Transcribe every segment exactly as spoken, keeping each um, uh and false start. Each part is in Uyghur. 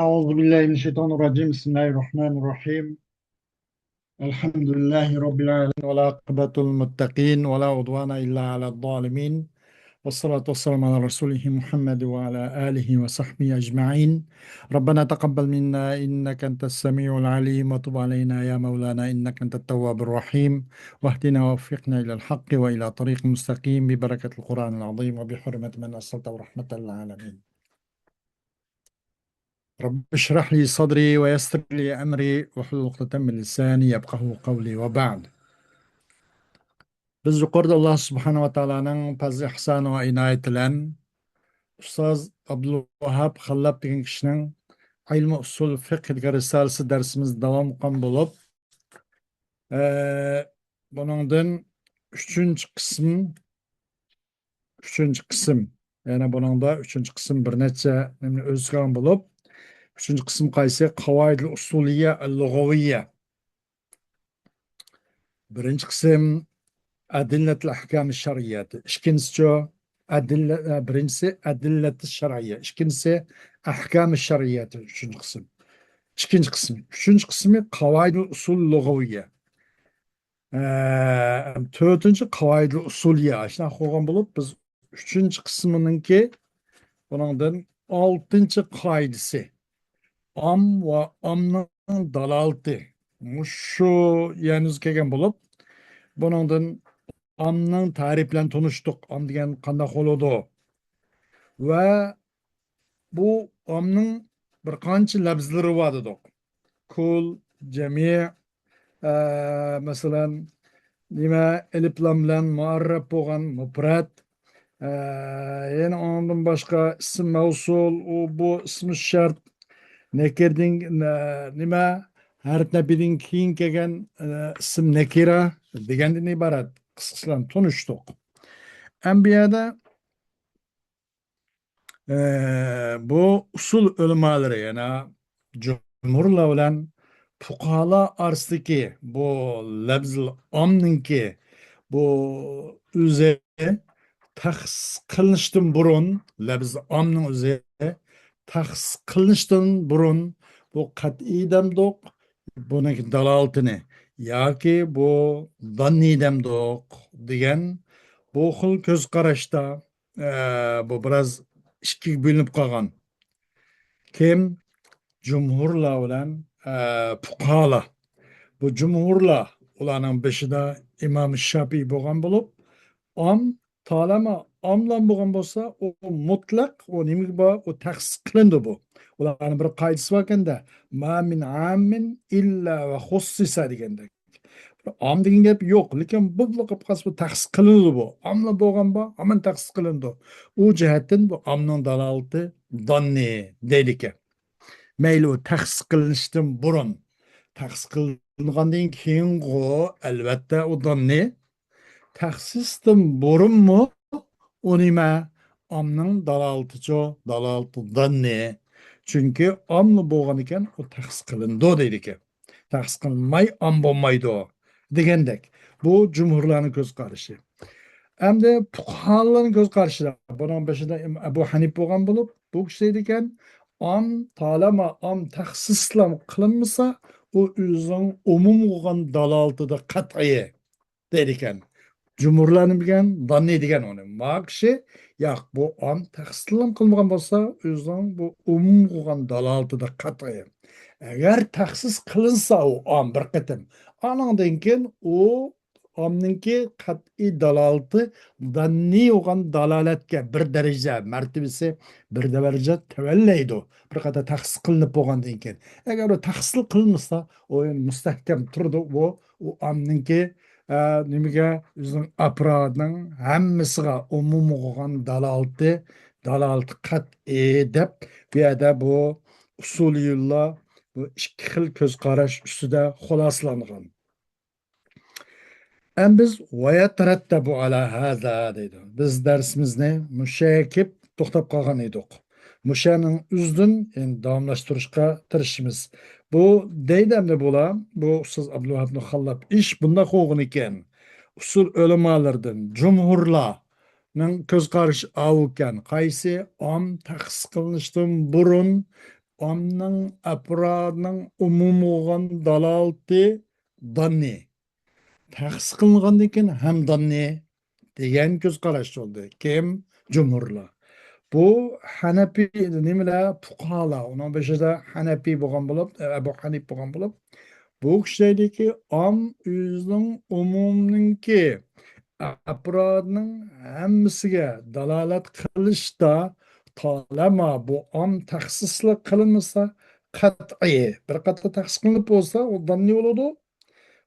أعوذ بالله من الشيطان الرجيم. بسم الله الرحمن الرحيم. الحمد لله رب العالمين، والعاقبة للمتقين، ولا عدوان إلا على الظالمين، والصلاة والسلام على رسوله محمد وعلى آله وصحبه أجمعين. ربنا تقبل منا إنك أنت السميع العليم، وتب علينا يا مولانا إنك أنت التواب الرحيم، واهدنا ووفقنا إلى الحق وإلى طريق مستقيم ببركة القرآن العظيم وبحرمة من أرسلته رحمة للعالمين. رب اشرح لي صدري ويسر لي أمري واحلل عقدة من لساني يفقهوا قولي وبعد. بىز يۇقىرىدا ئاللا سۇبھانەھۇ ۋە تائالانىڭ پەزلى ئىھسانى ۋە ئىنايىتى بىلەن ئۇستاز ئابدۇلۋاھاب خاللاپ دېگەن كىشىنىڭ ئىلمى ئۇسۇل فىقھ دېگەن رىسالىسى دەرسىمىز داۋام قىلغان بولۇپ، ئە، بۇنىڭدىن ئۈچىنچى قىسىم، ئۈچىنچى قىسىم، يەنى بۇنىڭدا ئۈچىنچى قىسىم بىر نەچچە نېمىنى ئۆز ئىچىگە ئالغان بولۇپ، ئۈچىنچى قىسىم قايسى؟ قاۋائىدۇل ئۇسۇلىيە ئەل لۇغەۋىيە. بىرىنچى قىسىم ئەدىللەتىل ئەھكامى شەرئىيەتى. ئىككىنچىسىچۇ؟ ئەدىللە، ئە، بىرىنچىسى ئەدىللەتى شەرئىيە. ئىككىنچىسى ئەھكامى شەرئىيەتى. ئۈچىنچى قىسىم. ئىككىنچى قىسىم. ئۈچىنچى قىسمى قاۋائىدۇل ئۇسۇل لۇغەۋىيە. ئە، تۆتىنچى قاۋائىدۇل ئۇسۇلىيە. ئاشۇنداق قىلغان بولۇپ، بىز ئۈچىنچى قىسمىنىڭكى بۇنىڭدىن ئالتىنچى قائىدىسى. ئام ۋە ئامنىڭ دالالىتى. مۇشۇ يەرنىڭ ئۆزىگە كەلگەن بولۇپ، بۇنىڭدىن ئامنىڭ تەرىپى بىلەن تونۇشتۇق. ئام دېگەن قانداق بولىدۇ؟ ۋە بۇ ئامنىڭ بىر قانچە لەپزىلىرى بار دېدۇق. كۇل، جەمىئ، ئە، مەسىلەن، نېمە، ئەلىپلام بىلەن مۇئەررەپ بولغان مۇپرەت، ئە، يەنە ئۇنىڭدىن باشقا ئىسىم مەۋسۇل، ئۇ، بۇ، ئىسمى شەرت، نەكىردىن، نە-، نېمە، ھەرپ نەپىدىن كېيىن كەلگەن، ئە، ئىسىم نەكىرە دېگەندىن ئىبارەت. قىسقىسى بىلەن تونۇشتۇق. ئەمدى بۇ يەردە ئە، بۇ ئۇسۇل ئۆلىمالىرى، يەنى جۇمھۇرلار بىلەن پۇقاھالار ئارىسىدىكى بۇ لەپزىل ئامنىڭكى بۇ ئۆزى تەخسىس قىلىنىشتىن بۇرۇن، لەپزىل ئامنىڭ ئۆزى تەخسىس قىلىنىشتىن بۇرۇن بۇ قەتئىي دەمدۇق، بۇنىڭكى دالالىتىنى ياكى بۇ داننىي دەمدۇق دېگەن بۇ خىل كۆز قاراشتا ئە، بۇ بىراز ئىككىگە بۆلۈنۈپ قالغان. كىم؟ جۇمھۇرلار بىلەن، ئە، پۇقاھالار. بۇ جۇمھۇرلار، ئۇلارنىڭ بېشىدا ئىمام شاپىئىي بولغان بولۇپ، ئام، تالەما ئاملام بولغان بولسا، ئۇ مۇتلەق، ئۇ نېمىگە بار؟ ئۇ تەخسىس قىلىنىدۇ بۇ. ئۇلارنىڭ بىر قائىدىسى باركەندە، ما مىن ئاممىن ئىللا ۋە خۇسسىسە دېگەندەك. ئام دېگەن گەپ يوق، لېكىن بولۇپلا قالسا بۇ تەخسىس قىلىنىدۇ بۇ. ئاملا بولغان بار، ھامان تەخسىس قىلىنىدۇ. ئۇ جەھەتتىن بۇ ئامنىڭ دالالىتى داننى دەيدىكەن. مەيلى ئۇ تەخسىس قىلىنىشتىن بۇرۇن، تەخسىس قىلىنغاندىن كېيىنغۇ، ئەلۋەتتە ئۇ داننى. تەخسىستىن بۇرۇنمۇ ئۇ نېمە؟ ئامنىڭ دالالىتىچۇ، دالالىتى داننى. چۈنكى ئاملا بولغان ئىكەن، ئۇ تەخسىس قىلىنىدۇ دەيدىكەن. تەخسىس قىلىنماي ئام بولمايدۇ دېگەندەك. بۇ جۇمھۇرلارنىڭ كۆز قارىشى. ئەمدى پۇقاھالارنىڭ كۆز قارىشىدا، بۇنىڭ بېشىدا ئىم-، ئەبۇ ھەنىپە بولغان بولۇپ، بۇ كىشى دەيدىكەن، ئام، تالەما ئام تەخسىسلا قىلىنمىسا، ئۇ ئۆزىنىڭ ئومۇمغا بولغان دالالىتىدە قەتئىي دەيدىكەن. جۇمھۇرلار نېمە دېگەن؟ داننى دېگەن ئۇنى. ما كىشى، ياق، بۇ ئام تەخسىسلا قىلمىغان بولسا، ئۆزىنىڭ بۇ ئومۇمغا بولغان دالالىتىدە قەتئىي. ئەگەر تەخسىس قىلىنسا ئۇ ئام بىر قېتىم، ئانىڭدىن كېيىن ئۇ ئامنىڭكى قەتئىي دالالىتى داننى بولغان دالالەتكە بىر دەرىجە مەرتىۋىسى بىر دەرىجە تۆۋەنلەيدۇ. بىر قېتىم تەخسىس قىلىنىپ بولغاندىن كېيىن. ئەگەر ئۇ تەخسىس قىلىنمىسا، ئۇ مۇستەھكەم تۇرىدۇ. ئۇ، ئۇ ئامنىڭكى، ئە، نېمىگە، ئۆزىنىڭ ئەپرادىنىڭ ھەممىسىغا ئومۇمىي بولغان دالالىتى، دالالىتى قەتئىي دەپ، بۇ يەردە بۇ ئۇسۇلىيۇللار بۇ ئىككى خىل كۆز قاراش ئۈستىدە خۇلاسىلانغان. ئەمدى بىز ۋەيەتەرەتتەبۇ ئالا ھازا دەيدۇ. بىز دەرسىمىزنى مۇشەگە كېلىپ توختاپ قالغان ئىدۇق. مۇشەنىڭ ئۆزىدىن، يەنى داۋاملاشتۇرۇشقا تىرىشىمىز. بۇ دەيدۇ ئەمدى بۇلار، بۇ ئۇستاز ئابدۇلۋاھابنى خاللاپ ئىش بۇنداق بولغىنىكەن. ئۇسۇل ئۆلىمالىرىدىن جۇمھۇرلارنىڭ كۆز قارىشى ئاۋۇكەن. قايسى؟ ئام تەخسىس قىلىنىشتىن بۇرۇن ئامنىڭ، ئەپرادنىڭ ئومۇمىي بولغان دالالىتى داننىي. تەخسىس قىلىنغاندىن كېيىن ھەمداننى دېگەن كۆز قاراش بولدى. كىم؟ جۇمھۇرلار. بۇ ھەنەپىي نېمىلەر؟ پۇقاھالار. ئۇنىڭ بېشىدا ھەنەپىي بولغان بولۇپ، ئەبۇ ھەنىپ بولغان بولۇپ، بۇ كىشى دەيدىكى، ئام ئۆزىنىڭ ئومۇمنىڭكى ئەپرادنىڭ ھەممىسىگە دالالەت قىلىشتا، تالەما بۇ ئام تەخسىسلا قىلىنمىسا، قەتئىي، بىر قېتىم تەخسىس قىلىنىپ بولسا، ئۇ داننىي بولىدۇ.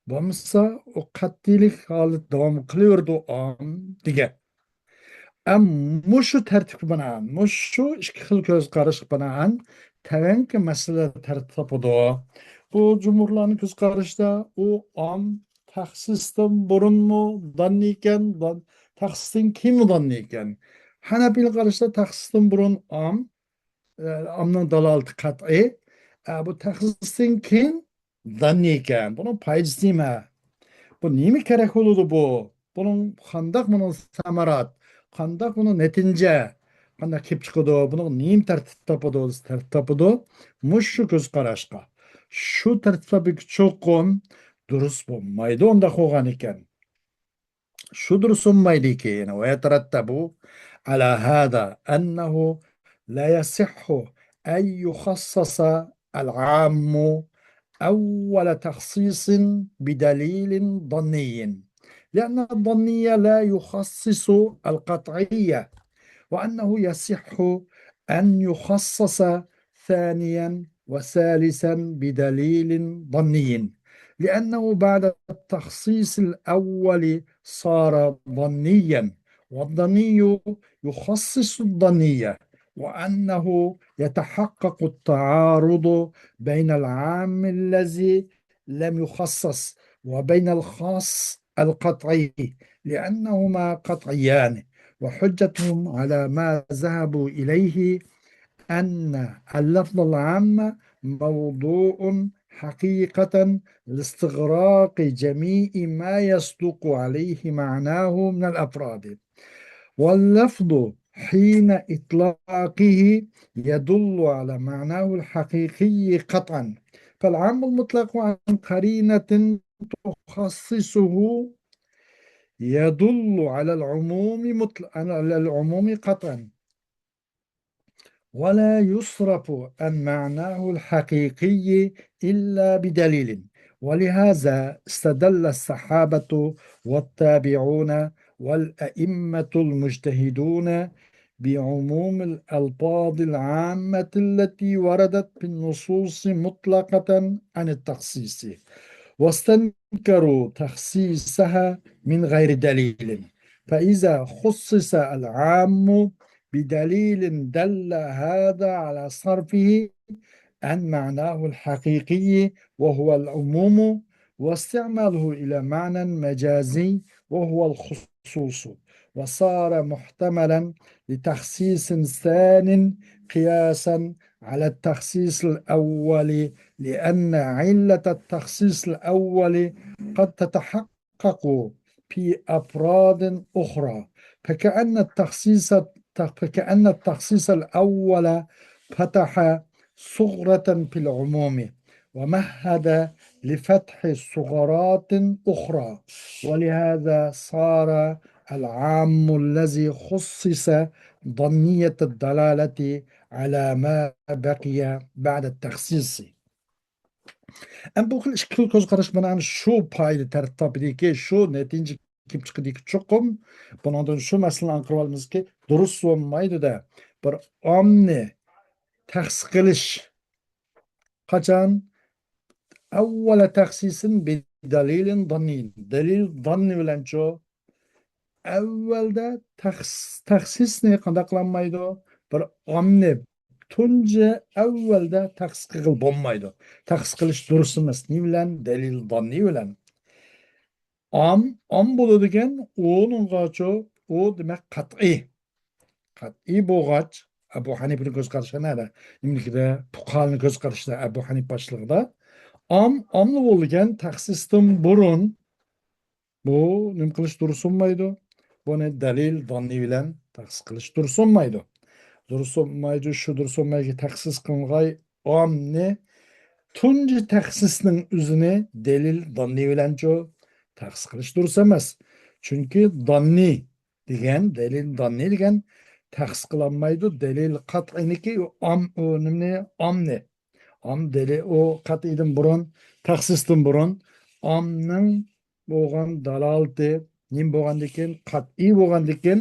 بولمىسا، ئۇ قەتئىيلىك ھالىتى داۋام قىلىۋېرىدۇ ئام دېگەن. ئەم، مۇشۇ تەرتىپكە بىنائەن، مۇشۇ ئىككى خىل كۆز قاراشقا بىنائەن تەۋەڭكى مەسىلە تەرتىپ تاپىدۇ. بۇ جۇمھۇرلارنىڭ كۆز قارىشىدا ئۇ ئام تەخسىستىن بۇرۇنمۇ داننىيكەن، دان-، تەخسىستىن كېيىنمۇ داننىيكەن. ھەنەپىيلەر قارىشىدا تەخسىستىن بۇرۇن ئام، ئە، ئامنىڭ دالالىتى قەتئىي. ئە، بۇ تەخسىستىن كېيىن داننىيكەن. بۇنىڭ پايدىسى نېمە؟ بۇ نېمە كېرەك بولىدۇ بۇ؟ بۇنىڭ قانداق، بۇنىڭ سەمەرات، قانداق بۇنىڭ نەتىجە، قانداق كېلىپ چىقىدۇ؟ بۇنىڭ نېمە تەرتىپ تاپىدۇ؟ تەرتىپ تاپىدۇ. مۇشۇ كۆز قاراشقا. شۇ تەرتىپ تاپىدىكى چوقۇم دۇرۇس بولمايدۇ، ئۇنداق بولغان ئىكەن. شۇ دۇرۇس بولمايدىكى، يەنى ويترتب على هذا أنه لا يصح أن يخصص العام أول تخصيص بدليل ظني، لأن الظني لا يخصص القطعي، وأنه يصح أن يخصص ثانيا وثالثا بدليل ظني، لأنه بعد التخصيص الأول صار ظنيا، والظني يخصص الظني، وأنه يتحقق التعارض بين العام الذي لم يخصص وبين الخاص القطعي، لأنهما قطعيان، وحجتهم على ما ذهبوا إليه أن اللفظ العام موضوع حقيقة لاستغراق جميع ما يصدق عليه معناه من الأفراد، واللفظ حين إطلاقه يدل على معناه الحقيقي قطعا، فالعام المطلق عن قرينة تخصصه يدل على العموم مطلق، على العموم قطعا، ولا يصرف عن معناه الحقيقي إلا بدليل، ولهذا استدل الصحابة والتابعون والأئمة المجتهدون بعموم الألفاظ العامة التي وردت في النصوص مطلقة عن التخصيص، واستنكروا تخصيصها من غير دليل، فإذا خصص العام بدليل دل هذا على صرفه عن معناه الحقيقي وهو العموم، واستعماله إلى معنى مجازي وهو الخصوص، وصار محتملا لتخصيص ثان قياسا على التخصيص الأول، لأن علة التخصيص الأول قد تتحقق في أفراد أخرى، فكأن التخصيص، فكأن التخصيص الأول فتح ثغرة في العموم ومهد لفتح ثغرات أخرى، ولهذا صار العام الذي خصص ظنية الدلالة على ما بقي بعد التخصيص. ئەمدى بۇ خىل ئىككى خىل كۆز قاراش بىلەن شۇ پايدا تەرتىپ تاپىدىكى، شۇ نەتىجە كېلىپ چىقىدىكى چوقۇم. بۇنىڭدىن شۇ مەسىلىنى ئاڭقىرىۋالىمىزكى، دۇرۇس بولمايدۇ-دە. بىر ئامنى تەخسىس قىلىش قاچان؟ أول تخصيص بدليل ظني. دەلىل داننى بىلەنچۇ؟ ئەۋۋەلدە تەخس-، تەخسىسنى قانداق قىلالمايدۇ؟ بىر ئامنى تۇنجى ئەۋۋەلدە تەخسىس قىلغىلى بولمايدۇ. تەخسىس قىلىش دۇرۇس ئەمەس. نېمە بىلەن؟ دەلىل داننى بىلەن. ئام، ئام بولىدىكەن، ئۇنىڭغاچۇ، ئۇ دېمەك قەتئىي. قەتئىي بولغاچ، ئەبۇ ھەنىپىنىڭ كۆز قارىشىدا نەدە؟ نېمىلىكىدە؟ پۇقاھانىڭ كۆز قارىشىدا، ئەبۇ ھەنىپ باشلىقىدا. ئام، ئاملا بولىدىكەن، تەخسىستىن بۇرۇن بۇ نېمە قىلىش دۇرۇس بولمايدۇ؟ بۇنى دەلىل داننى بىلەن تەخسىس قىلىش دۇرۇس بولمايدۇ. دۇرۇس بولمايدۇ، شۇ دۇرۇس بولمايدۇ، تەخسىس قىلغاي، ئامنى تۇنجى تەخسىسنىڭ ئۆزىنى دەلىل داننى بىلەنچۇ تەخسىس قىلىش دۇرۇس ئەمەس. چۈنكى داننى دېگەن، دەلىل داننى دېگەن تەخسىس قىلالمايدۇ. دەلىل قەتئىينىكى ئام، ئۇ نېمىنى؟ ئامنى. ئام دەلىل، ئۇ قەتئىيدىن بۇرۇن، تەخسىستىن بۇرۇن ئامنىڭ بولغان دالالىتى نېمە بولغاندىكىن، قەتئىي بولغاندىكىن،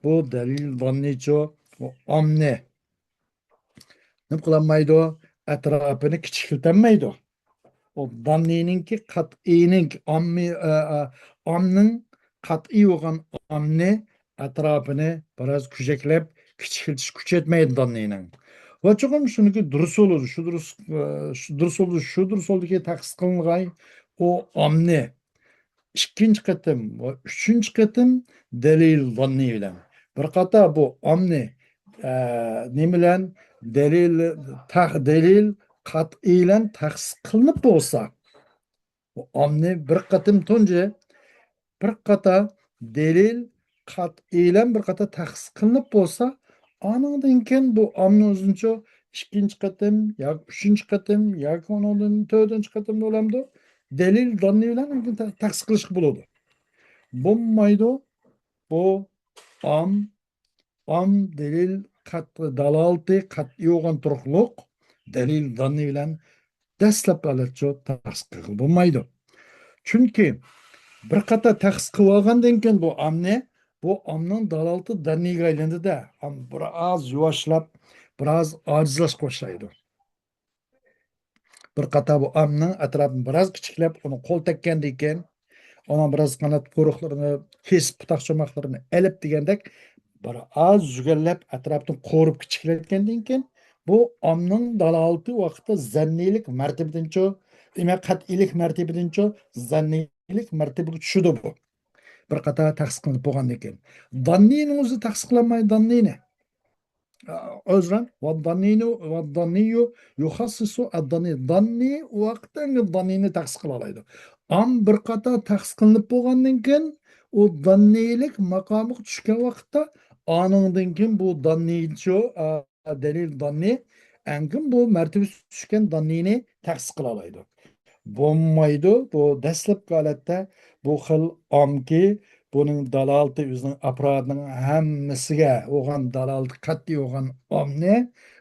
بۇ دەلىل داننىچۇ، ئۇ ئامنى نېمە قىلالمايدۇ؟ ئەتراپىنى كىچىكلىتەلمەيدۇ. ئۇ داننىنىڭكى قەتئىينىڭ، ئاممى-، ئە، ئە، ئامنىڭ قەتئىي بولغان ئامنى ئەتراپىنى بىراز كۈچەكلەپ، كىچىكلىتىش كۈچەيتمەيدۇ داننىنىڭ. ۋە چوقۇم شۇنىڭكى دۇرۇس بولىدۇ، شۇ دۇرۇس، ئە، شۇ دۇرۇس بولىدۇ، شۇ دۇرۇس بولىدۇكى تەخسىس قىلىنغاي، ئۇ ئامنى ئىككىنچى قېتىم ۋە ئۈچىنچى قېتىم دەلىل داننى بىلەن. بىر قاتا بۇ ئامنى، ئە، نېمە بىلەن؟ دەلىل، تەخ-، دەلىل قەتئىي بىلەن تەخسىس قىلىنىپ بولسا، بۇ ئامنى بىر قېتىم تۇنجى، بىر قاتا دەلىل قەتئىي بىلەن بىر قاتا تەخسىس قىلىنىپ بولسا، ئانىڭدىن كېيىن بۇ ئامنى ئۆزىنىچۇ ئىككىنچى قېتىم ياكى ئۈچىنچى قېتىم ياكى ئۇنىڭدىن تۆتىنچى قېتىم بولامدۇ؟ دەلىل داننى بىلەن ئاندىن تە-، تەخسىس قىلىشقا بولىدۇ. بولمايدۇ. بۇ ئام، ئام دەلىل قەت-، دالالىتى قەتئىي بولغان تۇرۇقلۇق دەلىل داننى بىلەن دەسلەپكى ھالەتچۇ تەخسىس قىلغىلى بولمايدۇ. چۈنكى بىر قاتا تەخسىس قىلىۋالغاندىن كېيىن بۇ ئامنى، بۇ ئامنىڭ دالالىتى داننىگە ئايلىنىدۇ-دە، ئام بىر ئاز يۇۋاشلاپ، بىر ئاز ئاجىزلاشقا باشلايدۇ. بىر قاتا بۇ ئامنىڭ ئەتراپىنى بىراز كىچىكلەپ، ئۇنى قول تەگكەندىن كېيىن، ئۇنىڭ بىراز قانات قۇيرۇقلىرىنى كېسىپ، پۇتاق چوماقلىرىنى ئېلىپ دېگەندەك، بىر ئاز يۈگەنلەپ، ئەتراپتىن قورۇپ كىچىكلەتكەندىن كېيىن، بۇ ئامنىڭ دالالىتى ۋاقىتتا زەننىيلىك مەرتىبىدىنچۇ، دېمەك، قەتئىيلىك مەرتىبىدىنچۇ، زەننىيلىك مەرتىبىگە چۈشىدۇ بۇ. بىر قاتار تەخسىس قىلىنىپ بولغاندىن كېيىن. داننىنىڭ ئۆزى تەخسىس قىلالمايدۇ، داننىنى. ئۆزرەن، ۋە داننىنى، ۋە داننىيۇ يۇخەسسىسۇ ئەدداننى. داننى ئۇ ۋاقىتتا ئەڭگە داننىنى تەخسىس قىلالايدۇ. ئام بىر قاتار تەخسىس قىلىنىپ بولغاندىن كېيىن، ئۇ داننىيلىك ماقامىغا چۈشكەن ۋاقىتتا، ئانىڭدىن كېيىن بۇ داننىچۇ، ئا، دەلىل داننى، ئەڭگىن بۇ مەرتىۋىسى چۈشكەن داننىنى تەخسىس قىلالايدۇ. بولمايدۇ. بۇ دەسلەپكى ھالەتتە بۇ خىل ئامكى، بۇنىڭ دالالىتى ئۆزىنىڭ ئەپرادىنىڭ ھەممىسىگە بولغان دالالىتى قەتئىي بولغان ئامنى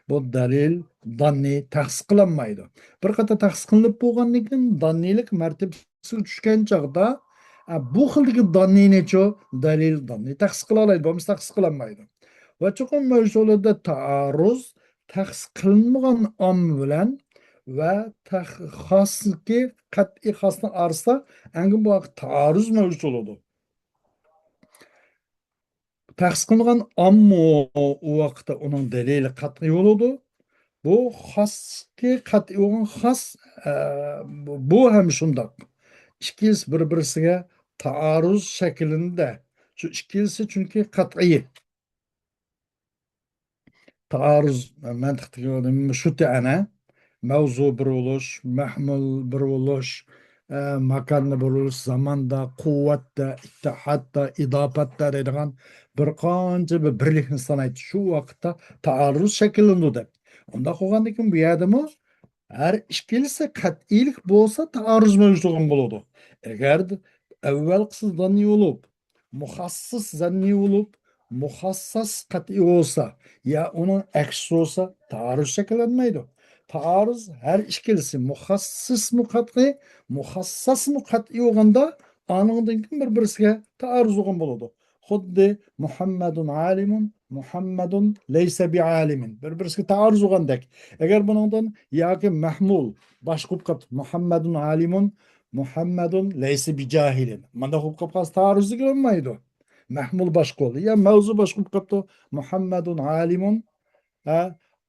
بۇ دەلىل داننى تەخسىس قىلالمايدۇ. بىر قاتار تەخسىس قىلىنىپ بولغاندىن كېيىن داننىلىك مەرتىۋىسىگە چۈشكەن چاغدا، ئە، بۇ خىلدىكى داننىنىچۇ دەلىل داننى تەخسىس قىلالايدۇ، بولمىسا تەخسىس قىلالمايدۇ. ۋە چوقۇم مەۋجۇت بولىدۇ تائارۇز، تەخسىس قىلىنمىغان ئام بىلەن ۋە تەخ-، خاسنىڭكى قەتئىي خاسنىڭ ئارىسىدا ئەڭگىن بۇ ھەقتە تائارۇز مەۋجۇت بولىدۇ. تەخسىس قىلىنغان ئاممۇ ئۇ ۋاقىتتا ئۇنىڭ دەلىلى قەتئىي بولىدۇ. بۇ خاسكى قەتئىي بولغان خاس، ئە، بۇ، بۇ ھەم شۇنداق. ئىككىلىسى بىر-بىرسىگە تائارۇز شەكلىندە. شۇ ئىككىلىسى چۈنكى قەتئىي. تائارۇز مەنتىقتىكى شۇتى ئەنە. مەۋزۇ بىر بولۇش، مەھمۇل بىر بولۇش، ئە، ماكاندا بىر بولۇش، زاماندا، قۇۋۋەتتە، ئىتتىھادتا، ئىداپەتتە دەيدىغان بىر قانچە بىر بىرلىكنى سانايتتى. شۇ ۋاقىتتا تائارۇز شەكىللىنىدۇ دەپ. ئۇنداق بولغاندىن كېيىن بۇ يەردىمۇ ھەر ئىككىلىسى قەتئىيلىك بولسا تائارۇز مەۋجۇت بولغان بولىدۇ. ئەگەر ئەۋۋەلقىسى زەننىي بولۇپ، مۇخەسسىس زەننىي بولۇپ، مۇخەسسەس قەتئىي بولسا يا ئۇنىڭ ئەكسىسى بولسا، تائارۇز شەكىللەنمەيدۇ. تائارۇز ھەر ئىككىلىسى مۇخەسسىسمۇ قەتئىي، مۇخەسسەسمۇ قەتئىي بولغاندا، ئانىڭدىن كېيىن بىر-بىرسىگە تائارۇز بولغان بولىدۇ. خۇددى مۇھەممەدۇن ئالىمۇن، مۇھەممەدۇن لەيسە بىئالىمىن. بىر-بىرسىگە تائارۇز بولغاندەك. ئەگەر بۇنىڭدىن ياكى مەھمۇل باشقا بولۇپ قاپتۇ، مۇھەممەدۇن ئالىمۇن، مۇھەممەدۇن لەيسە بىجاھىلىن. مانداق بولۇپ قاپقانسا تائارۇزلۇق بولمايدۇ. مەھمۇل باشقا بولدى. يا مەۋزۇ باشقا بولۇپ قاپتۇ. مۇھەممەدۇن ئالىمۇن، ھە،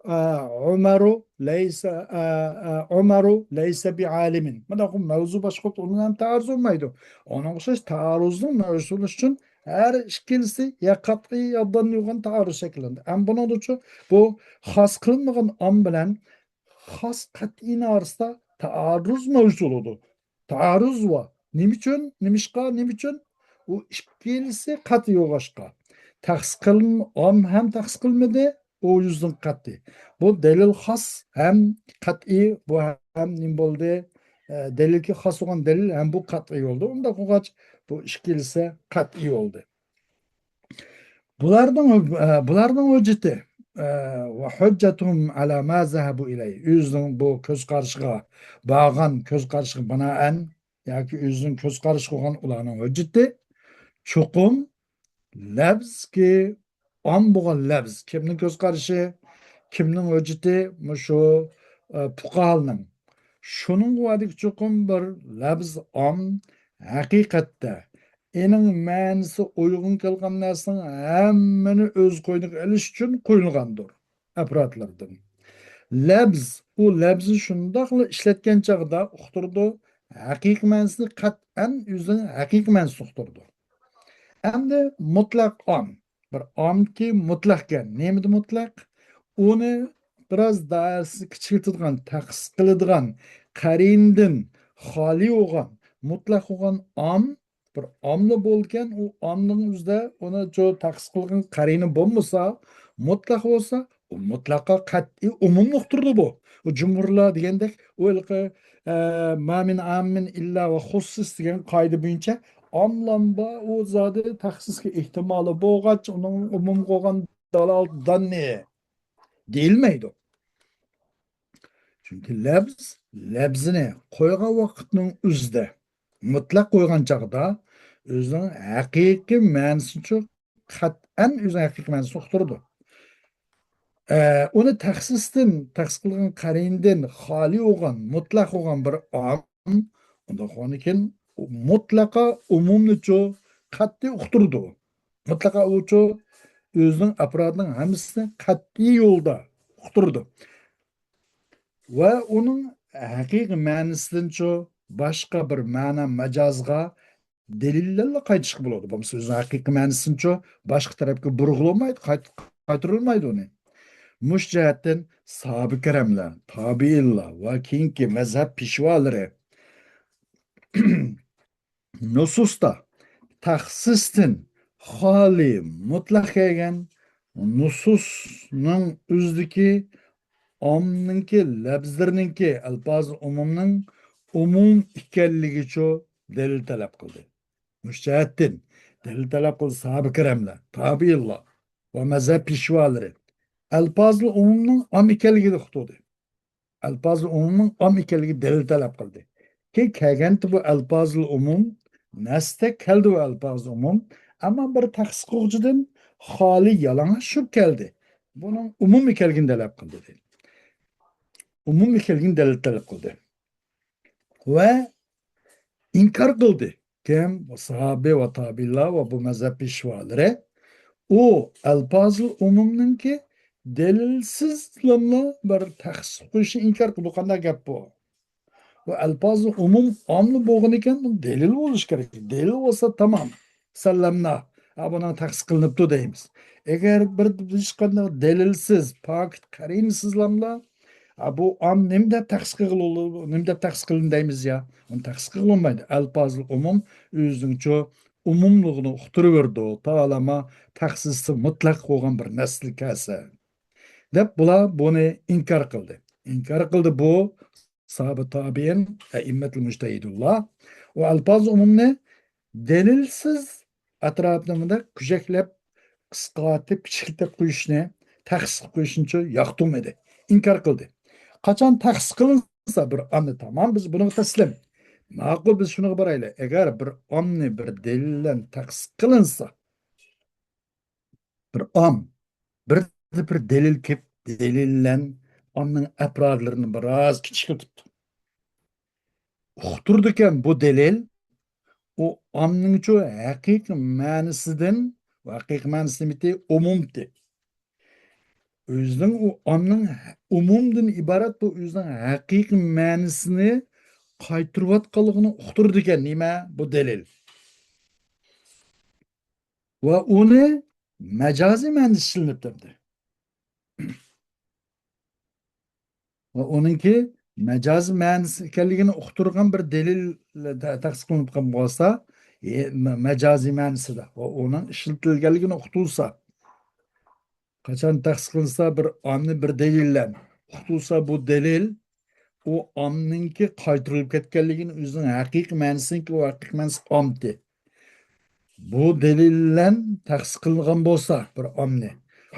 ئە، ئۇمەرۇ لەيسە، ئە، ئە، ئۇمەرۇ لەيسە بىئالىمىن. مانداق مەۋزۇ باشقا بولۇپ، ئۇنىڭ ھەم تائارۇز بولمايدۇ. ئۇنىڭغا ئوخشاش تائارۇزنىڭ مەۋجۇت بولۇشى ئۈچۈن ھەر ئىككىلىسى يا قەتئىي يا داننىي بولغان تائارۇز شەكىللەندى. ئەمما بۇنىڭدىچۇ بۇ خاس قىلىنمىغان ئام بىلەن خاس قەتئىينىڭ ئارىسىدا تائارۇز مەۋجۇت بولىدۇ. تائارۇز بار. نېمە ئۈچۈن؟ نېمىشقا؟ نېمە ئۈچۈن؟ ئۇ ئىككىلىسى قەتئىي بولغاچقا. تەخسىس قىلىن-، ئام ھەم تەخسىس قىلمىدى، ئۇ يۈزدىن قەتئىي. بۇ دەلىل خاس ھەم قەتئىي، بۇ ھەم نېمە بولدى؟ ئە، دەلىلكى خاس بولغان دەلىل ھەم بۇ قەتئىي بولدى. ئۇنداق بولغاچ، بۇ ئىككىلىسى قەتئىي بولدى. بۇلارنىڭ، ئە، بۇلارنىڭ ھۆججىتى، ئە، ۋە ھۇججەتۇھۇم ئەلا ما زەھەبۇ ئىلەيھ. ئۆزىنىڭ بۇ كۆز قارىشىغا بارغان، كۆز قارىشىغا بىنائەن ياكى ئۆزىنىڭ كۆز قارىشى بولغان ئۇلارنىڭ ھۆججىتى چوقۇم لەفزكى ئام بولغان لەفز. كىمنىڭ كۆز قارىشى، كىمنىڭ ھۆججىتى؟ مۇشۇ، ئە، پۇقاھالنىڭ. شۇنىڭغا ۋادىكى چوقۇم بىر لەفز ئام، ھەقىقەتتە ئېنىڭ مەنىسى ئۇيغۇن كەلگەن نەرسىنىڭ ھەممىنى ئۆز قوينىغا ئېلىش ئۈچۈن قويۇلغاندۇر ئەپرادلىرىدىن. لەفز، ئۇ لەفزنى شۇنداقلا ئىشلەتكەن چاغدا ئۇقتۇرىدۇ، ھەقىقىي مەنىسىنى قەتئەن ئۆزىنىڭ ھەقىقىي مەنىسىنى ئۇقتۇرىدۇ. ئەمدى مۇتلەق ئام، بىر ئامكى مۇتلەقكەن. نېمىدە مۇتلەق؟ ئۇنى بىراز دائىرىسىنى كىچىكلىتىدىغان، تەخسىس قىلىدىغان، قەرىنىدىن خالىي بولغان، مۇتلەق بولغان ئام، بىر ئاملا بولىدىكەن، ئۇ ئامنىڭ ئۆزىدە ئۇنى شۇ تەخسىس قىلغان قەرىنە بولمىسا، مۇتلەق بولسا، ئۇ مۇتلەققە قەتئىي ئومۇمنى ئۇقتۇرىدۇ بۇ. ئۇ جۇمھۇرلار دېگەندەك، ئۇ ھېلىقى، ئە، ما مىن ئاممىن ئىللا ۋە خۇسسىس دېگەن قائىدە بويىچە ئاملام بار، ئۇ زادى تەخسىسكە ئېھتىمالى بولغاچ، ئۇنىڭ ئومۇم بولغان دالالىتى داننى دېيىلمەيدۇ. چۈنكى لەپز، لەپزىنى قويغان ۋاقىتنىڭ ئۆزىدە، مۇتلەق قويغان چاغدا ئۆزىنىڭ ھەقىقىي مەنىسىنى قەتئەن ئۆزىنىڭ ھەقىقىي مەنىسىنى ئۇقتۇرىدۇ. ئە، ئۇنى تەخسىستىن، تەخسىس قىلغان قەرىنىدىن خالىي بولغان، مۇتلەق بولغان بىر ئام، ئۇنداق بولغاندىكىن مۇتلەقا ئومۇمنىچۇ قەتئىي ئۇقتۇرىدۇ. مۇتلەقا ئۇچۇ ئۆزىنىڭ ئەپرادىنىڭ ھەممىسىنى قەتئىي يولدا ئۇقتۇرىدۇ. ۋە ئۇنىڭ ھەقىقىي مەنىسىدىنچۇ باشقا بىر مەنە مەجازغا دەلىللەرلا قايتىشقا بولىدۇ. بولمىسا ئۆزىنىڭ ھەقىقىي مەنىسىنىچۇ باشقا تەرەپكە بۇرغىلىمايدۇ، قايت-، قايتۇرۇلمايدۇ ئۇنى. مۇشۇ جەھەتتىن ساھابە كىرەملەر، تابىئىنلار ۋە كېيىنكى مەزھەپ پېشۋالىرى نۇسۇستا تەخسىستىن خالىي مۇتلەق كەلگەن نۇسۇسنىڭ ئۆزىدىكى ئامنىڭكى لەپزلىرىنىڭكى ئەلپازى ئومۇمنىڭ ئومۇم ئىكەنلىكىچۇ دەلىل تەلەپ قىلدى. مۇشۇ جەھەتتىن دەلىل تەلەپ قىلدى ساھابە كىرەملەر، تابىئىنلار ۋە مەزھەپ پېشۋالىرى. ئەلپازى ئومۇمنىڭ ئام ئىكەنلىكىنى ئۇقتۇردى. ئەلپازى ئومۇمنىڭ ئام ئىكەنلىكى دەلىل تەلەپ قىلدى. كېيىن كەلگەنتى بۇ ئەلپازىل ئومۇم، نەستە كەلدى بۇ ئەلپازىل ئومۇم، ئەمما بىر تەخسىس قىلغۇچىدىن خالىي يالىڭاچ چۈشۈپ كەلدى. بۇنىڭ ئومۇم ئىكەنلىكىنى دەلەپ قىلدى. ئومۇم ئىكەنلىكىنى دەلىل تەلەپ قىلدى. ۋە ئىنكار قىلدى. كىم؟ ساھابە ۋە تابىئىنلار ۋە بۇ مەزھەپ پېشۋالىرى. ئۇ ئەلپازىل ئومۇمنىڭكى دەلىلسىزلاملا بىر تەخسىس قويۇشنى ئىنكار قىلدى. بۇ قانداق گەپ بۇ؟ بۇ ئەلپازىل ئومۇم ئاملا بولغىنىكەن، بۇ دەلىل بولۇشى كېرەك. دەلىل بولسا تامام. سەللەمنا، ھە، بۇنىڭ تەخسىس قىلىنىپتۇ دەيمىز. ئەگەر بىر ھېچقانداق دەلىلسىز، پاكىت قەرىنىسىزلاملا، ھە، بۇ ئام نېمە دەپ تەخسىس قىلغىلى، نېمە دەپ تەخسىس قىلىندى دەيمىز يا؟ ئۇنى تەخسىس قىلغىلى بولمايدۇ. ئەلپازىل ئومۇم ئۆزىنىڭچۇ ئومۇملۇقىنى ئۇقتۇرۇۋېرىدۇ. تالىما تەخسىسى مۇتلەق بولغان بىر نەسلى كەلسە. دەپ بۇلار بۇنى ئىنكار قىلدى. ئىنكار قىلدى بۇ ساھابە تابىئىن، ئەئىممەتۇل مۇجتەھىدۇللا. ئۇ ئەلپاز ئومۇمنى دەلىلسىز ئەتراپىنى مۇنداق كۈچەكلەپ، قىسقارتىپ، كىچىكلىتىپ قويۇشنى، تەخسىس قىلىپ قويۇشنىچۇ ياقتۇرمىدى، ئىنكار قىلدى. قاچان تەخسىس قىلىنسا بىر ئامنى، تامام، بىز بۇنىڭغا تەسلىم. ماقۇل، بىز شۇنىڭغا بارايلى. ئەگەر بىر ئامنى بىر دەلىل بىلەن تەخسىس قىلىنسا، بىر ئام، بىر، بىر دەلىل كېلىپ، دەلىل بىلەن ئامنىڭ ئەپرادلىرىنى بىراز كىچىكلىتىپتۇ. ئۇقتۇرىدىكەن بۇ دەلىل، ئۇ ئامنىڭچۇ ھەقىقىي مەنىسىدىن، ھەقىقىي مەنىسى نېمىتى؟ ئومۇمتى. ئۆزىنىڭ ئۇ ئامنىڭ ئومۇمدىن ئىبارەت بۇ ئۆزىنىڭ ھەقىقىي مەنىسىنى قايتۇرۇۋاتقانلىقىنى ئۇقتۇرىدىكەن. نېمە بۇ دەلىل؟ ۋە ئۇنى مەجازىي مەنىسى ئىشلىنىپتۇ. ۋە ئۇنىڭكى مەجازىي مەنىسى ئىكەنلىكىنى ئۇقتۇرغان بىر دەلىل تە-، تەخسىس قىلىنىپ قالغان بولسا، ئى، مە-، مەجازىي مەنىسىدە ۋە ئۇنىڭ ئىشلىتىلگەنلىكىنى ئۇقتۇرسا، قاچان تەخسىس قىلىنسا، بىر ئامنى بىر دەلىل بىلەن ئۇقتۇرسا، بۇ دەلىل ئۇ ئامنىڭكى قايتۇرۇلۇپ كەتكەنلىكىنى، ئۆزىنىڭ ھەقىقىي مەنىسىنىڭكى، ئۇ ھەقىقىي مەنىسى ئامتى. بۇ دەلىل بىلەن تەخسىس قىلىنغان بولسا بىر ئامنى،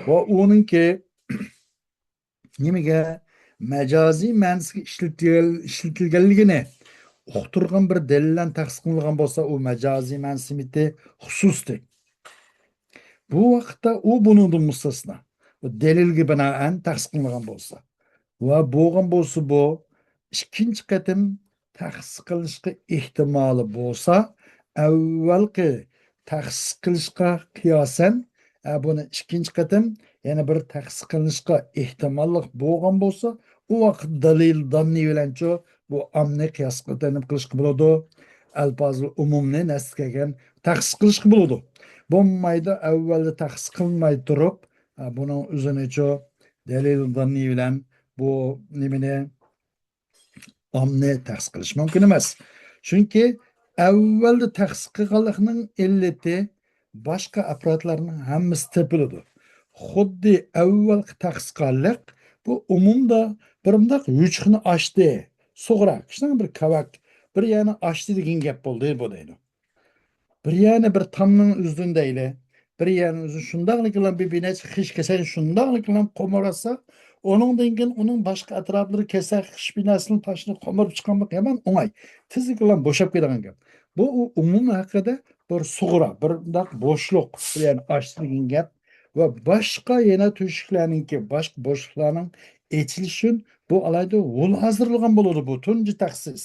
ۋە ئۇنىڭكى نېمىگە، مەجازىي مەنىسىگە ئىشلىتىلگەن-، ئىشلىتىلگەنلىكىنى ئۇقتۇرغان بىر دەلىل بىلەن تەخسىس قىلىنغان بولسا، ئۇ مەجازىي مەنىسى ئىمتى خۇسۇستى. بۇ ۋاقىتتا ئۇ بۇنىڭدىن مۇستەسنا. بۇ دەلىلگە بىنائەن تەخسىس قىلىنغان بولسا. ۋە بولغان بولسا، بۇ ئىككىنچى قېتىم تەخسىس قىلىنىشقا ئېھتىمالى بولسا، ئەۋۋەلقى تەخسىس قىلىشقا قىياسەن، ئە، بۇنى ئىككىنچى قېتىم يەنە بىر تەخسىس قىلىنىشقا ئېھتىماللىق بولغان بولسا، ئۇ ۋاقىت دەلىل داننى بىلەنچۇ بۇ ئامنى قىياسقا تەنىپ قىلىشقا بولىدۇ. ئەلپازىل ئومۇمنى نەستە كەلگەن تەخسىس قىلىشقا بولىدۇ. بولمايدۇ، ئەۋۋەلدە تەخسىس قىلماي تۇرۇپ، ئە، بۇنىڭ ئۆزىنىچۇ دەلىل داننى بىلەن بۇ نېمىنى ئامنى تەخسىس قىلىش مۇمكىن ئەمەس. چۈنكى ئەۋۋەلدە تەخسىس قىلغانلىقنىڭ ئىللىتى باشقا ئەپرادلارنىڭ ھەممىسى تېپىلىدۇ. خۇددى ئەۋۋەلقى تەخسىس قىلغانلىق بۇ ئومۇمدا بىر مۇنداق يوچۇقنى ئاچتى، سۇغرا، كىشىنىڭ بىر كاۋاك، بىر يەرنى ئاچتى دېگەن گەپ بولدى بۇ دەيدۇ. بىر يەرنى بىر تامنىڭ ئۈزدۈن دەيلى. بىر يەرنى ئۈزدۈن شۇنداقلا كېلەم بىر، بىر نەچچە خىش كېسەن شۇنداقلا كېلەم قومۇراتسا، ئۇنىڭدىن كېيىن ئۇنىڭ باشقا ئەتراپلىرى كېسەك خىش بىناسىنى تاشنى قومۇرۇپ چىقارماق يامان ئوڭاي. تېزلا كېلەم بوشاپ كېتىدىغان گەپ. بۇ ئۇ ئومۇم ھەققىدە بىر سۇغرا، بىر مۇنداق بوشلۇق، بىر يەرنى ئاچتى دېگەن گەپ. ۋە باشقا يەنە تۆشۈكلەرنىڭكى، باشقا بوشلۇقلارنىڭ ئېچىلىشى ئۈچۈن بۇ ئالاھىدە ھول ھازىرلىغان بولىدۇ بۇ تۇنجى تەخسىس.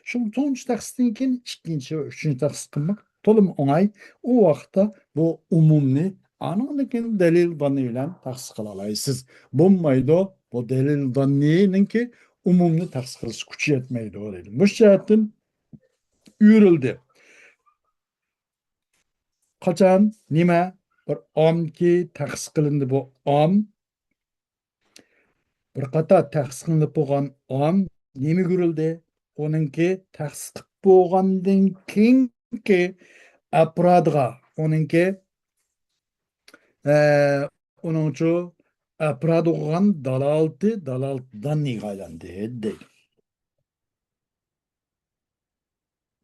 شۇ تۇنجى تەخسىستىن كېيىن ئىككىنچى ۋە ئۈچىنچى تەخسىس قىلماق تولىمۇ ئوڭاي. ئۇ ۋاقىتتا بۇ ئومۇمنى ئانىڭدىن كېيىن دەلىل داننى بىلەن تەخسىس قىلالايسىز. بولمايدۇ، بۇ دەلىل داننىنىڭكى ئومۇمنى تەخسىس قىلىش كۈچى يەتمەيدۇ دەيدۇ. مۇشۇ جەھەتتىن ئۆرۈلدى. قاچان، نېمە، بىر ئامكى تەخسىس قىلىندى، بۇ ئام بىر قاتار تەخسىس قىلىنىپ بولغان ئام نېمىگە ئۇرۇلدى؟ ئۇنىڭكى تەخسىس قىلىپ بولغاندىن كېيىنكى ئەپرادىغا، ئۇنىڭكى، ئە، ئۇنىڭچۇ ئەپرادىغا بولغان دالالىتى، دالالىتى داننىغا ئايلاندى، دەيدۇ.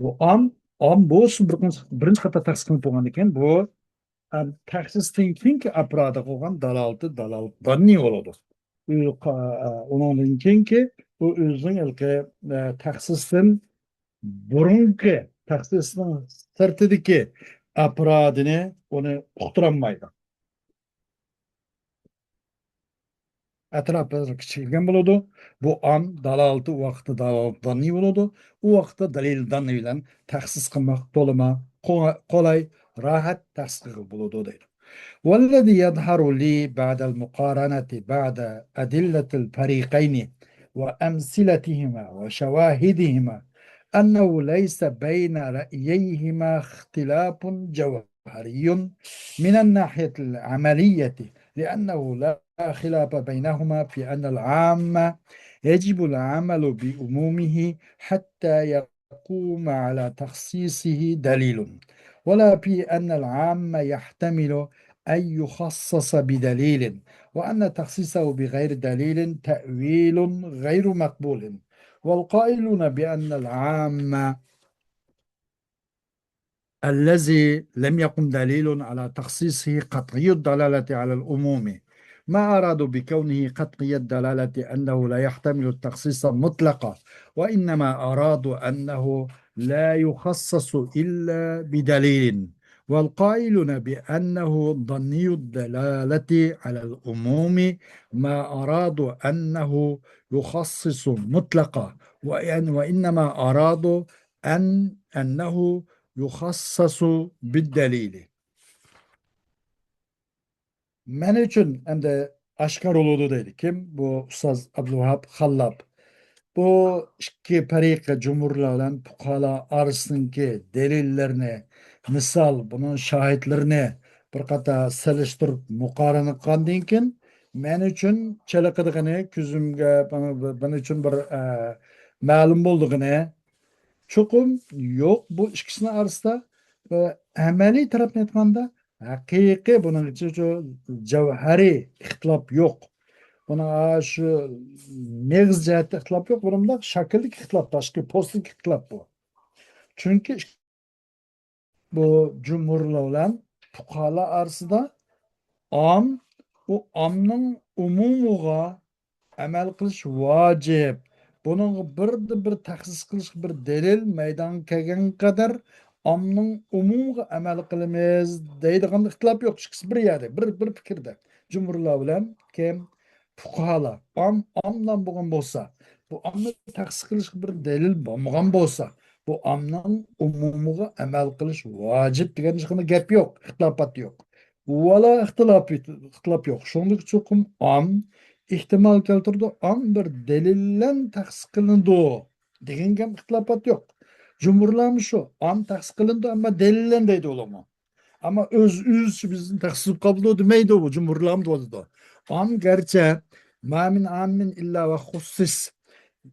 بۇ ئام، ئام بولسا بىر، بىرىنچى قېتىم تەخسىس قىلىنىپ بولغاندىن كېيىن، بۇ، ئەم، تەخسىستىن كېيىنكى ئەپرادىغا بولغان دالالىتى، دالالىتى داننى بولىدۇ. ئۇ قا-، ئۇنىڭدىن كېيىنكى، ئۇ ئۆزىنىڭ ھېلىقى، ئە، تەخسىستىن بۇرۇنقى، تەخسىسنىڭ سىرتىدىكى ئەپرادىنى ئۇنى ئۇقتۇرالمايدۇ. ئەتراپلىرى كىچىكلىگەن بولىدۇ. بۇ ئام دالالىتى ئۇ ۋاقىتتا دالالىتى داننى بولىدۇ. ئۇ ۋاقىتتا دەلىل داننى بىلەن تەخسىس قىلماق تولىمۇ قو-، قولاي، راھەت تەخسىس قىلغىلى بولىدۇ دەيدۇ. والذي يظهر لي بعد المقارنة بعد أدلة الفريقين وأمثلتهما وشواهدهما أنه ليس بين رأييهما اختلاف جوهري من الناحية العملية، لأنه لا خلاف بينهما في أن العام يجب العمل بعمومه حتى يقوم على تخصيصه دليل، ولا في أن العام يحتمل أن يخصص بدليل، وأن تخصيصه بغير دليل تأويل غير مقبول. والقائلون بأن العام الذي لم يقم دليل على تخصيصه قطعي الدلالة على العموم، ما أرادوا بكونه قطعي الدلالة أنه لا يحتمل التخصيص مطلقا، وإنما أرادوا أنه لا يخصص إلا بدليل. والقائلون بأنه ظني الدلالة على العموم، ما أرادوا أنه يخصص مطلقا، وإن-، وإنما أرادوا أن، أنه يخصص بالدليل. مەن ئۈچۈن ئەمدى ئاشكارا بولىدۇ دەيدۇ. كىم؟ بۇ ئۇستاز ئابدۇلۋاھاب خاللاپ. بۇ ئىككى پەرىقە جۇمھۇرلار بىلەن پۇقاھالار ئارىسىدىكى دەلىللەرنى، مىسال، بۇنىڭ شاھىتلىرىنى بىر قاتار سېلىشتۇرۇپ مۇقارىنە قىلغاندىن كېيىن، مەن ئۈچۈن چېلىقىدىغىنى، كۆزۈمگە، مەن ئۈچۈن بىر، ئە، مەلۇم بولىدىغىنى، چوقۇم يوق، بۇ ئىككىسىنىڭ ئارىسىدا، ئە، ئەمەلىي تەرەپتىن ئېيتقاندا، ھەقىقىي بۇنىڭ ئىچىدە شۇ جەۋھەرىي ئىختىلاپ يوق. بۇنىڭ، ئا، شۇ مېغىز جەھەتتە ئىختىلاپ يوق. بۇنىڭ بۇنداق شەكىلدىكى ئىختىلاپ، تاشقى پوستىدىكى ئىختىلاپ بۇ. چۈنكى بۇ جۇمھۇرلار بىلەن پۇقاھالار ئارىسىدا ئام، ئۇ ئامنىڭ ئومۇمىغا ئەمەل قىلىش ۋاجىپ. بۇنىڭغا بىردىن بىر تەخسىس قىلىشقا بىر دەلىل مەيدانغا كەلگەنگە قەدەر ئامنىڭ ئومۇمىغا ئەمەل قىلىمىز دەيدىغان ئىختىلاپ يوق. ئىككىسى بىر يەردە، بىر، بىر پىكىردە. جۇمھۇرلار بىلەن كىم؟ پۇقاھالار. ئام، ئاملام بولغان بولسا، بۇ ئامنى تەخسىس قىلىشقا بىر دەلىل بولمىغان بولسا، بۇ ئامنىڭ ئومۇمىغا ئەمەل قىلىش ۋاجىپ دېگەن ھېچقانداق گەپ يوق، ئىختىلاپات يوق. ۋالا ئىختىلاپ، ئىختىلاپ يوق. شۇڭلۇق چوقۇم ئام ئېھتىمال كەلتۈرىدۇ، ئام بىر دەلىل بىلەن تەخسىس قىلىنىدۇ دېگەن گەپ ئىختىلاپات يوق. جۇمھۇرلارمۇ شۇ، ئام تەخسىس قىلىنىدۇ، ئەمما دەلىل بىلەن دەيدۇ ئۇلارمۇ. ئەمما ئۆز، ئۆزىچە بىزنى تەخسىس قىلىپ قالىدۇ دېمەيدۇ بۇ، جۇمھۇرلارمۇ دەيدۇ. ئام گەرچە ما مىن ئاممىن ئىللا ۋە خۇسسىس،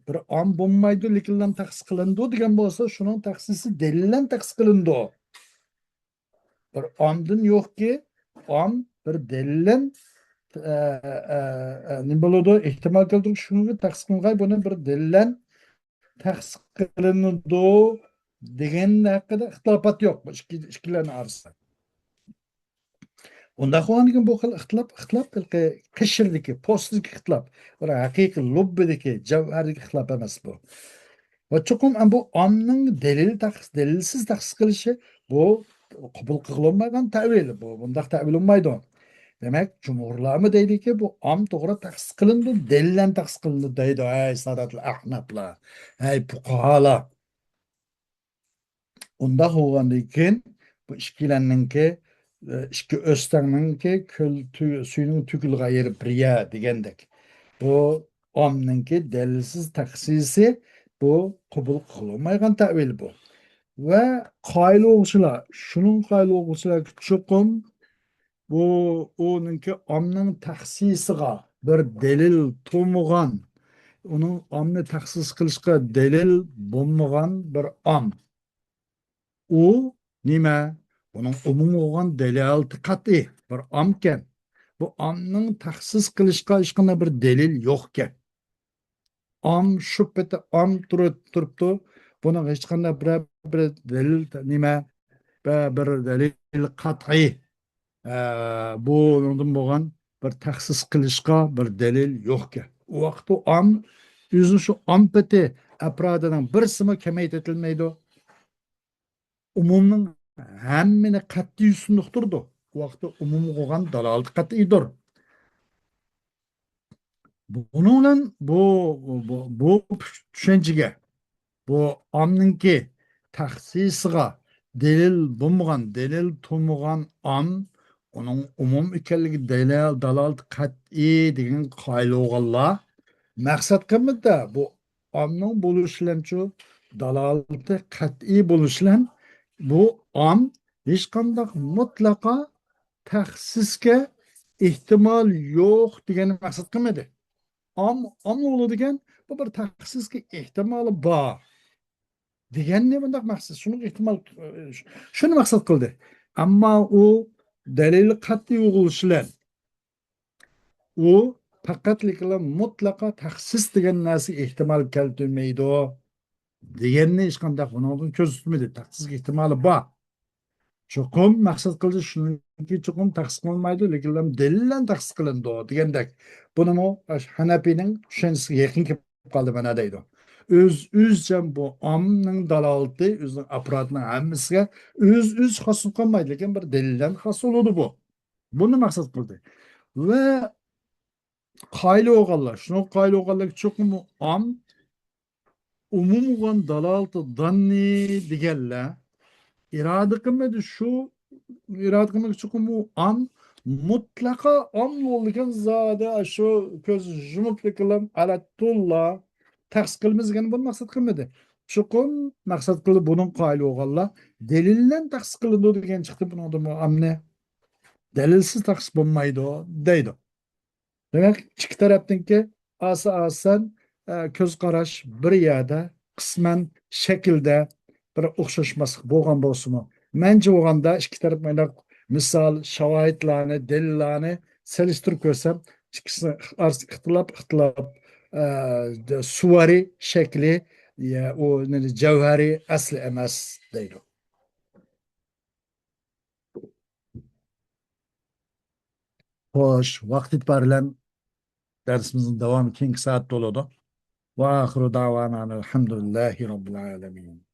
بىر ئام بولمايدۇ، لېكىنلا تەخسىس قىلىنىدۇ دېگەن بولسا، شۇنىڭ تەخسىسى دەلىل بىلەن تەخسىس قىلىنىدۇ. بىر ئامدىن يوقكى، ئام بىر دەلىل بىلەن، ئە، ئە، ئە، نېمە بولىدۇ؟ ئېھتىمال كەلتۈرۈپ شۇنى تەخسىس قىلغاي، بۇنى بىر دەلىل بىلەن تەخسىس قىلىنىدۇ دېگەن ھەققىدە ئىختىلاپات يوق بۇ ئىككى، ئىككىلەرنىڭ ئارىسىدا. ئۇنداق بولغاندىكىن بۇ خىل ئىختىلاپ، ئىختىلاپ ھېلىقى قېشىردىكى، پوستىدىكى ئىختىلاپ. بۇ ھەقىقىي لۇببىدىكى، جەۋھەردىكى ئىختىلاپ ئەمەس بۇ. ۋە چوقۇم بۇ ئامنىڭ دەلىل تەخ-، دەلىلسىز تەخسىس قىلىشى بۇ قوبۇل قىلىنمايدىغان تەۋىل. بۇ، بۇنداق تەۋىل بولمايدۇ. دېمەك، جۇمھۇرلارمۇ دەيدۇكى، بۇ ئام توغرا تەخسىس قىلىنىدۇ، دەلىل بىلەن تەخسىس قىلىنىدۇ دەيدۇ. ھەي ساداتىل ئەھنافلار، ھەي پۇقاھالار. ئۇنداق بولغاندىن كېيىن بۇ ئىككىلەننىڭكى، ئىككى ئۆستەڭنىڭكى كۆل تۈ-، سۈيىنىڭ تۆكۈلگەن يېرى بىر يەر دېگەندەك. بۇ ئامنىڭكى دەلىلسىز تەخسىسى بۇ قوبۇل قىلىنمايدىغان تەۋىل بۇ. ۋە قايىل بولغۇچىلار، شۇنىڭ قايىل بولغۇچىلار چوقۇم بۇ ئۇنىڭكى ئامنىڭ تەخسىسىغا بىر دەلىل تۇرمىغان، ئۇنىڭ ئامنى تەخسىس قىلىشقا دەلىل بولمىغان بىر ئام. ئۇ نېمە؟ ئۇنىڭ ئومۇمىي بولغان دەلالىتى قەتئىي بىر ئامكەن. بۇ ئامنىڭ تەخسىس قىلىشقا ھېچقانداق بىر دەلىل يوقكەن. ئام شۇ پېتى ئام تۇرۇپ، تۇرۇپتۇ. بۇنىڭ ھېچقانداق بىر، بىر دەلىل، نېمە، بىر، بىر دەلىل قەتئىي، ئە، بۇنىڭدىن بولغان بىر تەخسىس قىلىشقا بىر دەلىل يوقكەن. ئۇ ۋاقىتتا ئام ئۆزىنىڭ شۇ ئام پېتى ئەپرادىنىڭ بىرسىمۇ كېمەيتىلمەيدۇ. ئومۇمنىڭ ھەممىنى قەتئىي ئۈستۈن ئۇقتۇرىدۇ. ئۇ ۋاقىتتا ئومۇم بولغان دالالىتى قەتئىيدۇر. بۇنىڭ بىلەن بۇ، بۇ، بۇ چۈشەنچىگە، بۇ ئامنىڭكى تەخسىسىغا دەلىل بولمىغان، دەلىل تۇرمىغان ئام، ئۇنىڭ ئومۇم ئىكەنلىكى دەلىل، دالالىتى قەتئىي دېگەن قايىل بولغانلار مەقسەت قىلمىدى بۇ ئامنىڭ بولۇشى بىلەن شۇ دالالىتى قەتئىي بولۇشى بىلەن بۇ ئام ھېچقانداق مۇتلەقا تەخسىسكە ئېھتىمال يوق دېگەننى مەقسەت قىلمىدى. ئام، ئام ئۇلۇ دېگەن بۇ بىر تەخسىسكە ئېھتىمالى بار دېگەننى بۇنداق مەقسەت، شۇنىڭ ئېھتىمال، شۇنى مەقسەت قىلدى. ئەمما ئۇ دەلىلى قەتئىي بولۇشى بىلەن ئۇ پەقەتلىكلا مۇتلەقا تەخسىس دېگەن نەرسىگە ئېھتىمال كەلتۈرمەيدۇ دېگەننى ھېچقانداق ئۇنىڭدىن كۆرسەتمىدى. تەخسىسكە ئېھتىمالى بار. چوقۇم مەقسەت قىلدى شۇنىڭكى، چوقۇم تەخسىس قىلىنمايدۇ، لېكىن دەلىل بىلەن تەخسىس قىلىنىدۇ دېگەندەك. بۇنىمۇ ھەنەپىينىڭ چۈشەنچىسىگە يېقىن كېلىپ قالدى مانا دەيدۇ. ئۆز، ئۆزىچە بۇ ئامنىڭ دالالىتى، ئۆزىنىڭ ئاپپاراتىنىڭ ھەممىسىگە ئۆز، ئۆزى خاس بولۇپ قالمايدۇ، لېكىن بىر دەلىل بىلەن خاس بولىدۇ بۇ. بۇنى مەقسەت قىلدى. ۋە قايىل بولغانلار، شۇنىڭغا قايىل بولغانلار چوقۇم ئام، ئومۇمغان دالالىتى داننى دېگەنلەر ئىرادە قىلمىدى، شۇ ئىرادە قىلمىدى، چوقۇم ئۇ ئام، مۇتلەقا ئام بولىدىكەن زادى، شۇ كۆز يۇمۇپلا قىلىپ ئەلەتتۇللا تەخسىس قىلىمىز دېگەن بۇنى مەقسەت قىلمىدى. چوقۇم مەقسەت قىلىپ بۇنىڭ قايىل بولغانلار دەلىل بىلەن تەخسىس قىلىنىدۇ دېگەن چىقتى بۇنىڭدىمۇ ئامنى. دەلىلسىز تەخسىس بولمايدۇ دەيدۇ. دېمەك، ئىككى تەرەپنىڭكى ئاسا-ئاسان، ئە، كۆز قاراش بىر يەردە، قىسمەن شەكىلدە بىر ئوخشاشماسلىق بولغان بولسىمۇ، مەنچە بولغاندا ئىككى تەرەپ مۇنداق مىسال، شاۋاھىتلارنى، دەلىللارنى سېلىشتۇرۇپ كۆرسەم، ئىككىسىنىڭ ئارىسى ئىختىلاپ، ئىختىلاپ، ئە، سۇۋارى، شەكلى، يە، ئۇ نېمە، جەۋھەرى ئەسلى ئەمەس دەيدۇ. خوش، ۋاقىت ئېتىبارى بىلەن دەرسىمىزنىڭ داۋامى كېيىنكى سائەتتە بولىدۇ. وآخر دعوانا أن الحمد لله رب العالمين.